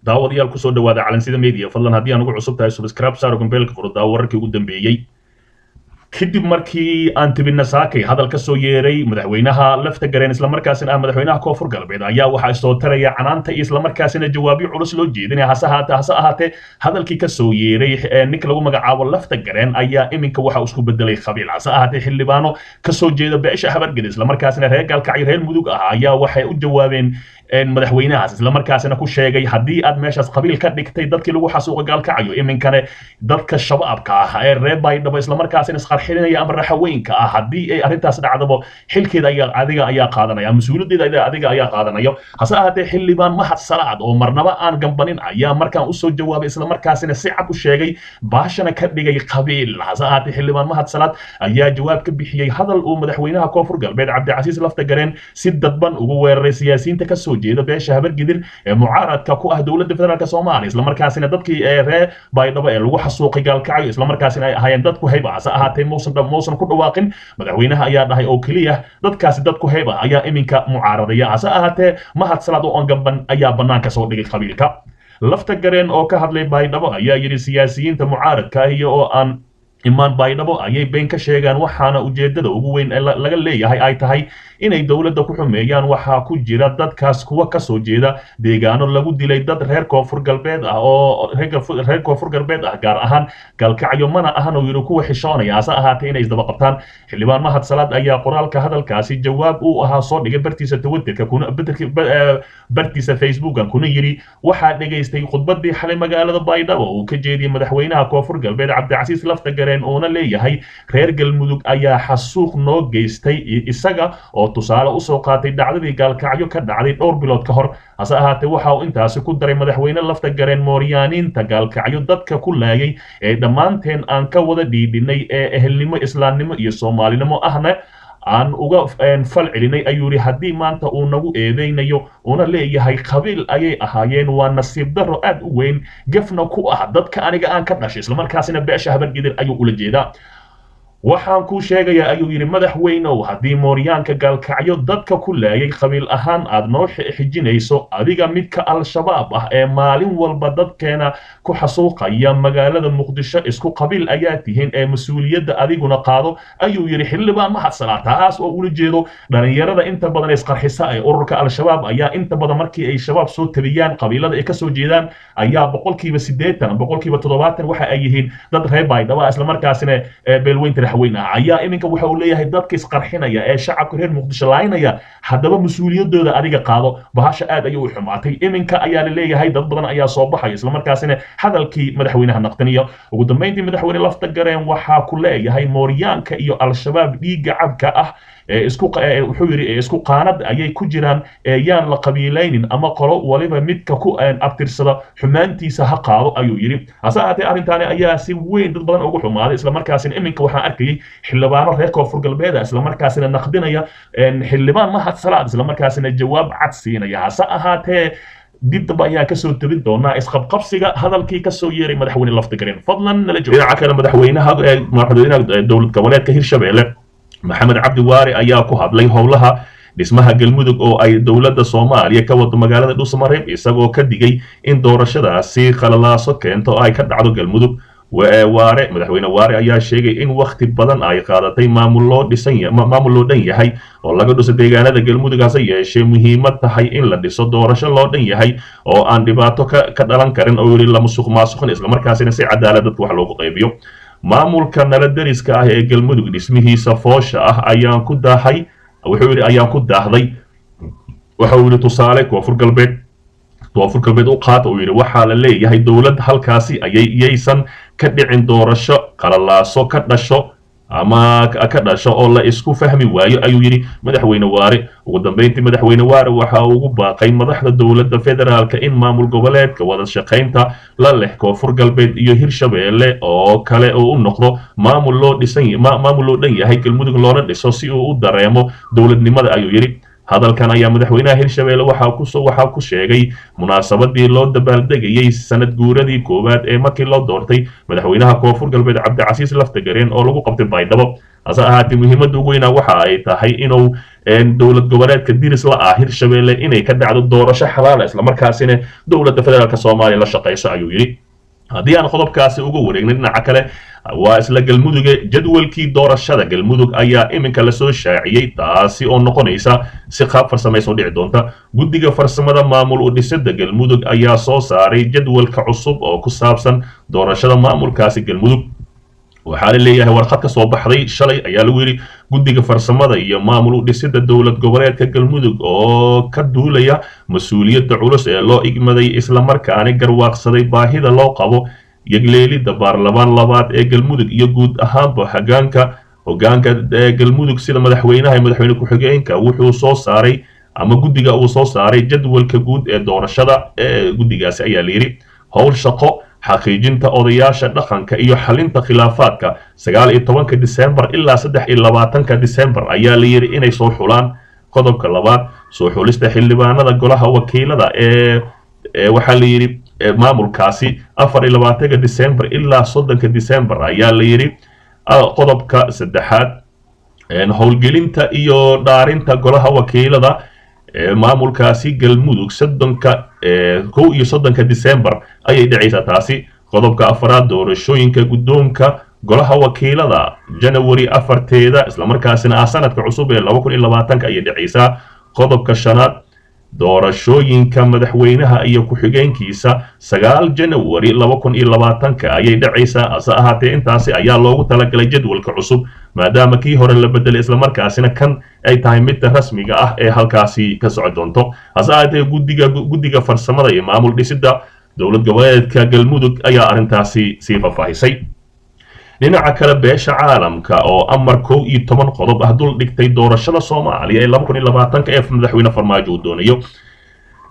Daawadayaal, kusoo dhawaada Calansida Media. Fadlan haddii aan ugu cusub tahay, subscribe saaro, gombeelka furo, wararkii ugu dambeeyey. Kadib markii aan tibina saakay hadal ka soo yeeray madaxweynaha Lafta Gareen, islamarkaasina ah madaxweynaha Koonfur Galbeed, ayaa waxaa soo taraya canaanta iyo islamarkaasina jawaabyo culus loo jeedinaya. Hase ahaatee hadalkii ka soo yeeray ninka lagu magacaabo Lafta Gareen ayaa iminka waxa isku bedelay qabiil. Hase ahaatee xildhibaano ka soo jeeda beesha Habarged, islamarkaasina reer Gaalkacyo, reer Mudug ah, ayaa waxay u jawaabeen madaxweynahaas, islamarkaasina ku sheegay haddii aad meeshaas qabiil ka dhigtay dadkii lagu xasuuqa Gaalkacyo, iminkane dadka Shabaabka ah ee reer Baydhabo, islamarkaasina isqarxinaya ama Raxaweynka ah, haddii ay arrintaas dhacdabo, xilkeeda ayaa adiga ayaa qaadanaya, mas-uuliyaddeeda adiga ayaa qaadanayo. Hase ahaatee xildhibaan Mahad Salaad oo marnaba aan gambanin ayaa markaan usoo jawaabay, islamarkaasina si cad u sheegay, baashana ka dhigay qabiil. Hase ahaatee xildhibaan Mahad Salaad ayaa jawaab ka bixiyey hadal uu madaxweynaha Koonfur Galbeed Cabdicasiis Lafta Gareen si dadban ugu weeraray siyaasiyiinta kasoo jeeda beesha Habargidir ee mucaaradka ku ah dowladda federaalk Soomaaliya, islamarkaasina dadkii ee reer Baydhabo ee lagu xasuuqay Gaalkacyo, islamarkaasina ay ahaayeen dadku hayb ah. Hase ahaatee muusan ku dhawaaqin. Madaxweynaha ayaa dhahay oo keliya dadkaasi dadku hayb ah ayaa iminka mucaaradaya. Hase ahaatee Mahad Salaad oo aan gamban ayaa bannaanka soo dhigay qabiilka. Lafta Gareen oo ka hadlay Baydhabo ayaa yidhi: "Siyaasiyiinta mucaaradka iyo oo aan imaan Baydhabo ayay been ka sheegaan, waxaana ujeedada ugu weyn ee laga leeyahay ay tahay inay dowladda ku xumeeyaan. Waxaa ku jira dadkaas kuwa kasoo jeeda deegaano lagu dilay dad reer Koonfur Galbeed ah oo reer Koonfur Galbeed ah, gaar ahaan Gaalkacyo. Mana ahan," oo yidhi, "kuwa xishoonaya." Hase ahaatee inay isdaba qabtaan. Xildhibaan Mahad Salaad ayaa qoraalka hadalkaasi jawaab uu ahaa soo dhigay bartiisa Twitterka kuna bartiisa Facebooka, kuna yidhi: "Waxaa dhegaystay khudbadii xalay magaalada Baydhabo uu ka jeediyey madaxweynaha Koonfur Galbeed Cabdicasiis Lafta Gareen, uuna leeyahay reer Galmudug ayaa xasuuq noo geystay, isaga oo tusaale usoo qaatay dhacdadii Gaalkacyo ka dhacday dhowr bilood ka hor." Hase ahaatee waxa uu intaasi ku daray madaxweyne Lafta Gareen: "Mooryaaniinta Gaalkacyo dadka ku laayay ee dhammaanteen aan ka wada dhiidhinay ee ehelnimo, islaamnimo iyo Soomaalinimo ahna aan uga fal celinay," ayuu yidhi, "haddii maanta uu nagu eedeynayo una leeyahay qabiil ayay ahaayeen, waa nasiib darro aad u weyn, gefna ku ah dadka aniga aan ka dhashay." Islamarkaasina beesha Habargidir ayuu ula jeedaa. "Waxaan kuu sheegayaa," ayuu yidhi, "madaxweynow, haddii mooryaanka Gaalkacyo dadka ku laayay qabiil ahaan aad noo xijinayso, adiga midka Al-Shabaab ah ee maalin walba dadkeena ku xasuuqaya magaalada Muqdisho isku qabiil ayaa tihiin ee mas-uuliyadda adiguna qaado," ayuu yidhi xildhibaan Mahad Salaad, taas oo ula jeedo dhalinyarada inta badan isqarxisa ee ururka Al-Shabaab. Ayaa inta badan markii ay Shabaab soo tabiyaan qabiilada ay kasoo jeedaan ayaa 80%, 70% waxa ay yihiin dad reer Baydhaba, islamarkaasina beelweynta Raxweyn ah. Ayaa iminka waxa uu leeyahay dadka isqarxinaya ee shacabka reer Muqdisho laaynaya, haddaba mas-uuliyaddooda adiga qaado. Bahasha aad ayay u xumaatay. Iminka ayaa la leeyahay dad badan ayaa soo baxaya, islamarkaasina hadalkii madaxweynaha naqdiniya. Ugu dambeyntii madaxweyne Lafta Gareen waxaa ku leeyahay mooryaanka iyo Al-Shabaab dhiigga cabka ah ee isku, wuxuu yidhi, isku qaanad ayay ku jiraan ee yaan la qabiilaynin ama qolo waliba midka ku abtirsada xumaantiisa ha qaado, ayuu yidhi. Hase ahaatee arrintaani ayaa si weyn dad badan ugu xumaaday, islamarkaasina iminka waxaan arkayay xildhibaano reer Koonfur Galbeeda, islamarkaasina naqdinaya xildhibaan Mahad Salaad, islamarkaasina jawaab cad siinaya. Hase ahaatee dib damba ayaan kasoo tabin doonaa isqabqabsiga hadalkii kasoo yeeray madaxweyne Laftagareen. Fadlan nala joog. Dhinaca kale, madaxweynaha dowlad goboleedka Hirshabelle Maxamed Cabdi Waare ayaa ku hadlay howlaha dhismaha Galmudug oo ay dowladda Soomaaliya ka wado magaalada Dhuusamareeb, isagoo ka digay in doorashadaasi khalalaaso keento oo ay ka dhacdo Galmudug. Waare, madaxweyne Waare ayaa sheegay in wakhti badan ay qaadatay maamul loo dhisan, maamul loo dhan yahay oo laga dhiso deegaanada Galmudug, hase yeeshee muhiimad tahay in la dhiso doorasho loo dhan yahay oo aan dhibaato ka dhalan karin oo yidhi la musuq maasuqin, islamarkaasina si cadaalad dadka wax loogu qaybiyo. "Maamulka nala deriska ah ee Galmudug dhismihiisa foosha ah ayaan ku daahay," wuxuu yidhi, "ayaan ku daahday," waxa uu yidhi. "Tusaale Koonfur Galbeed, Koonfur Galbeed u qaata," uu yidhi. "Waxaa la leeyahay dowlad halkaasi ayay iyaysan ka dhicin doorasho qalalaaso ka dhasho ama ka dhasho oo la isku fahmi waayo," ayuu yidhi madaxweyne Waare. Ugu dambeyntii madaxweyne Waare waxa uu ugu baaqay madaxda dowladda federaalka in maamul goboleedka wada shaqaynta la leh Koonfur Galbeed iyo Hirshabeelle oo kale oo u noqdo maamul loo dhisan, maamul loo dhan yahay Galmudug loona dhiso si uu u dareemo dowladnimada, ayuu yidhi. Hadalkan ayaa madaxweynaha Hirshabelle waxaa ku sheegay munaasabadii loo dabaaldegayay sanad guuradii koowaad ee markii loo doortay madaxweynaha Koonfur Galbeed Cabdicasiis Laftagareen oo lagu qabtay Baydhabo. Hase ahaatee, muhiimadda ugu weynaa waxa ay tahay inuu dowlad goboleedka diris la ah Hirshabelle inay ka dhacdo doorasho xalaala, islamarkaasina dowladda federaalka Soomaaliya la shaqeyso, ayuu yidhi. Haddii aan qodobkaasi uga wareegnay, dhinaca kale waa isla Galmuduge. Jadwalkii doorashada Galmudug ayaa iminka lasoo shaaciyey, taasi oo noqonaysa si qaab farsamaysan dhici doonta. Guddiga farsamada maamul u dhisida Galmudug ayaa soo saaray jadwalka cusub oo ku saabsan doorashada maamulkaasi Galmudug. Waxaa la leeyahay, warqad ka soo baxday shalay ayaa lagu yidhi: Guddiga farsamada iyo maamul u dhisida dowlad goboleedka Galmudug oo ka duulaya mas-uuliyadda culus ee loo igmaday, islamarkaani garwaaqsaday baahida loo qabo yagleelidda baarlamaan labaad ee Galmudug iyo guud ahaanba hogaanka ee Galmudug sida madaxweynaha iyo madaxweyne ku-xigeenka, wuxuu soo saaray ama guddiga uu soo saaray jadwalka guud ee doorashada ee guddigaasi, ayaa la yidhi. Howl shaqo xaqiijinta odayaasha dhaqanka iyo xalinta khilaafaadka 19-ka Disembar ilaa 23-ka Disembar, ayaa la yidhi, inay soo xulaan. Qodobka labaad, soo xulista xildhibaanada golaha wakiilada ee waxaa la yidhi maamulkaasi 24-ka Disembar ilaa 30-ka Disembar, ayaa la yidhi. Qodobka saddexaad, howlgelinta iyo dhaarinta golaha wakiilada maamulkaasi Galmudug 30-ka, 31-ka Disembar ayay dhacaysaa taasi. Qodobka afaraad, doorashooyinka guddoonka golaha wakiilada Janawari 4-teeda, islamarkaasina ah sanadka cusub ee 2020-ka ayay dhacaysaa. Qodobka shanaad, doorashooyinka madaxweynaha iyo ku-xigeenkiisa 9 Janawari 2020-ka ayay dhacaysaa. Hase ahaatee, intaasi ayaa loogu talagalay jadwalka cusub, maadaama kii hore la bedelay, islamarkaasina kan ay tahay midda rasmiga ah ee halkaasi ka soco doonto. Hase ahaatee, guddiga farsamada iyo maamul dhisida dowlad goboleedka Galmudug ayaa arrintaasi sii faahfaahisay. Dhinaca kale, beesha caalamka oo amar 11 qodob ah dul dhigtay doorashada Soomaaliya ee 2020-ka ee madaxweyne Farmaajo uu doonayo.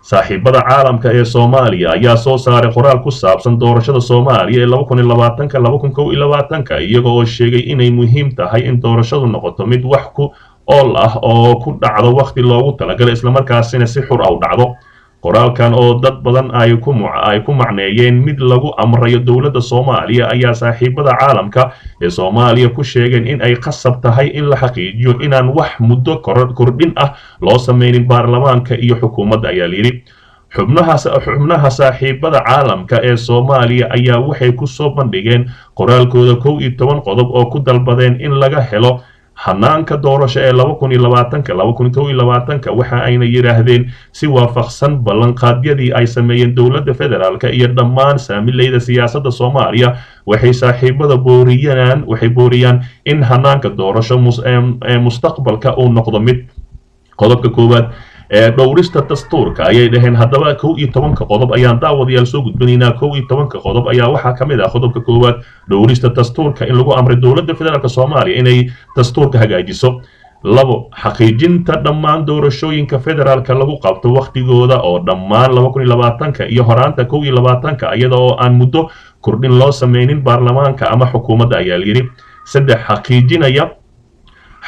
Saaxiibada caalamka ee Soomaaliya ayaa soo saaray qoraal ku saabsan doorashada Soomaaliya ee 2020-ka 2021-ka, iyaga oo sheegay inay muhiim tahay in doorashadu noqoto mid wax ku ool ah oo ku dhacdo wakhti loogu talagalay, islamarkaasina si xur ah u dhacdo. Qoraalkan oo dad badan ay ku macneeyeen mid lagu amrayo dowladda Soomaaliya ayaa saaxiibada caalamka ee Soomaaliya ku sheegeen in ay qasab tahay in la xaqiijiyo inaan wax muddo kordhin ah loo sameynin baarlamaanka iyo xukuumadda, ayaa layidhi. Xubnaha saaxiibada caalamka ee Soomaaliya ayaa waxay ku soo bandhigeen qoraalkooda 11 qodob oo ku dalbadeen in laga helo hanaanka doorasho ee 2020-ka 2021-ka. Waxa ayna yidhaahdeen, si waafaqsan ballanqaadyadii ay sameeyeen dowladda federaalka iyo dhammaan saamileyda siyaasadda Soomaaliya, waxay saaxiibada booriyaan waxay booriyaan in hanaanka doorasho ee mustaqbalka uu noqdo mid: qodobka koowaad ee dhowrista dastuurka, ayay dhaheen. Haddaba 11-ka qodob ayaan, daawadayaal, soo gudbinaynaa. 11-ka qodob ayaa waxaa ka mid ah qodobka koowaad, dhowrista dastuurka, in lagu amray dowladda federaalka Soomaaliya inay dastuurka hagaajiso. Labo, xaqiijinta dhammaan doorashooyinka federaalka lagu qabto wakhtigooda oo dhammaan 2020-ka iyo horaanta 21-ka, iyada oo aan muddo kordhin loo sameynin baarlamaanka ama xukuumadda, ayaa layidhi. Saddex,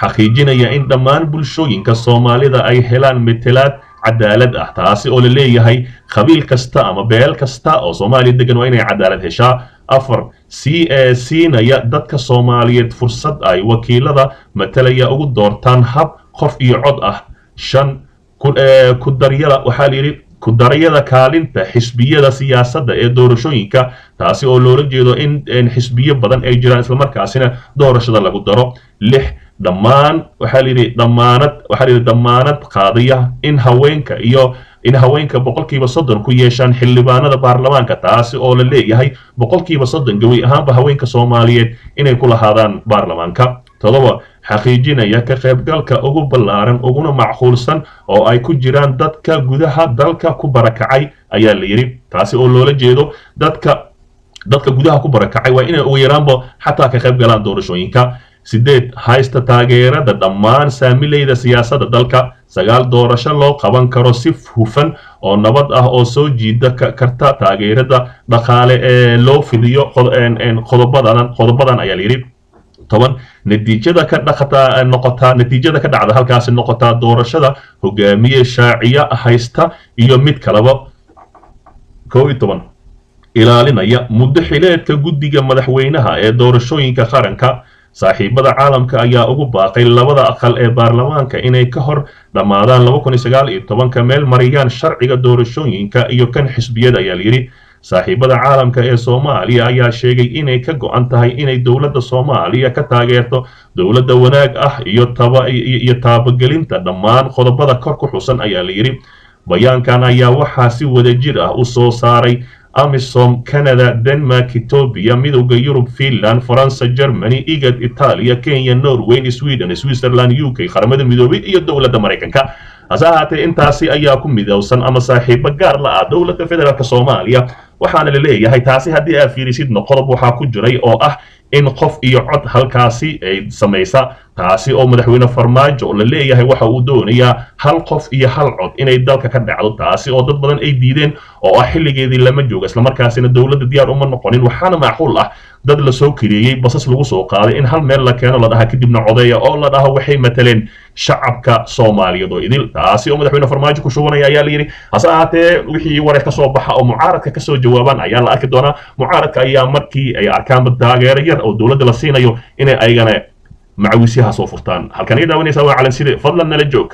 xaqiijinaya in dhammaan bulshooyinka Soomaalida ay helaan metelaad cadaalad ah, taasi oo la leeyahay qabiil kasta ama beel kasta oo Soomaaliya degan waa inay cadaalad heshaa. Afar, si ee siinaya dadka Soomaaliyeed fursad ay wakiilada matalaya ugu doortaan hab qof iyo cod ah. Shan, ku daryada, waxaa la yidhi, ku darayada kaalinta xisbiyada siyaasadda ee doorashooyinka, taasi oo loola jeedo in xisbiyo badan ay jiraan, islamarkaasina doorashada lagu daro. Lix, dhammaan waxaa la yidhi dhammaanad waxaa la yidhi damaanad qaadaya in haweenka 30% ku yeeshaan xildhibaanada baarlamaanka, taasi oo la leeyahay 30% gawi ahaanba haweenka Soomaaliyeed inay ku lahaadaan baarlamaanka. Todoba, xaqiijinaya ka qaybgalka ugu ballaaran uguna macquulsan oo ay ku jiraan dadka gudaha dalka ku barakacay, ayaa la yidhi, taasi oo loola jeedo dadka gudaha ku barakacay waa inay ugu yaraanba xataa ka qayb galaan doorashooyinka. Sideed, haysta taageerada dhammaan saamileyda siyaasadda dalka. Sagaal, doorasho loo qaban karo si hufan oo nabad ah oo soo jiida karta taageerada dhaqaale ee loo fidiyo qodobadan, ayaa la yidhi. 10, natiijada ka dhaqata noqotaa, natiijada ka dhacda halkaasi noqotaa doorashada hogaamiye shaaciya haysta iyo mid kaleba. 11, ilaalinaya muddo xileedka guddiga madaxweynaha ee doorashooyinka qaranka. Saaxiibada caalamka ayaa ugu baaqay labada aqal ee baarlamaanka inay ka hor dhammaadaan 2019-ka meel mariyaan sharciga doorashooyinka iyo kan xisbiyada, ayaa layidhi. Saaxiibada caalamka ee Soomaaliya ayaa sheegay inay ka go'an tahay inay dowladda Soomaaliya ka taageerto dowladda wanaag ah iyo taabagelinta dhammaan qodobada kor ku xusan, ayaa layidhi. Bayaankan ayaa waxaa si wadajir ah u soo saaray AMISOM, Canada, Denmark, Ethiopia, Midowda Yurub, Finland, Faransa, Germany, IGAD, Italia, Kenya, Norway, Sweden, Switzerland, UK, Qaramada Midoobay iyo dowladda Maraykanka. Hase ahaatee, intaasi ayaa ku midowsan ama saaxiibo gaar la ah dowladda federaalk Soomaaliya. Waxaana la leeyahay taasi haddii aad fiirisidna, qodob waxaa ku jiray oo ah in qof iyo cod halkaasi ay samaysa, taasi oo madaxweyne Farmaajo la leeyahay waxa uu doonayaa hal qof iyo hal cod inay dalka ka dhacdo, taasi oo dad badan ay diideen oo ah xilligeedii lama joogo, islamarkaasina dowladda diyaar uma noqonin. Waxaana macquul ah dad lasoo kireeyey, basas lagu soo qaaday, in hal meel la keeno, la dhaha kadibna codeeya, oo la dhaho waxay mataleen shacabka Soomaaliyeed oo idil, taasi oo madaxweyne Farmaajo ku shubanaya, ayaa la yidhi. Hase ahaatee, wixii wareer ka soo baxa oo mucaaradka kasoo jawaabaan ayaa la arki doonaa. Mucaaradka ayaa markii ay arkaanba taageero yar oo dowladda la siinayo inay ayagana macawisyaha soo furtaan. Halkan iga daawanaysaa waa Calanside, fadlan nala joog.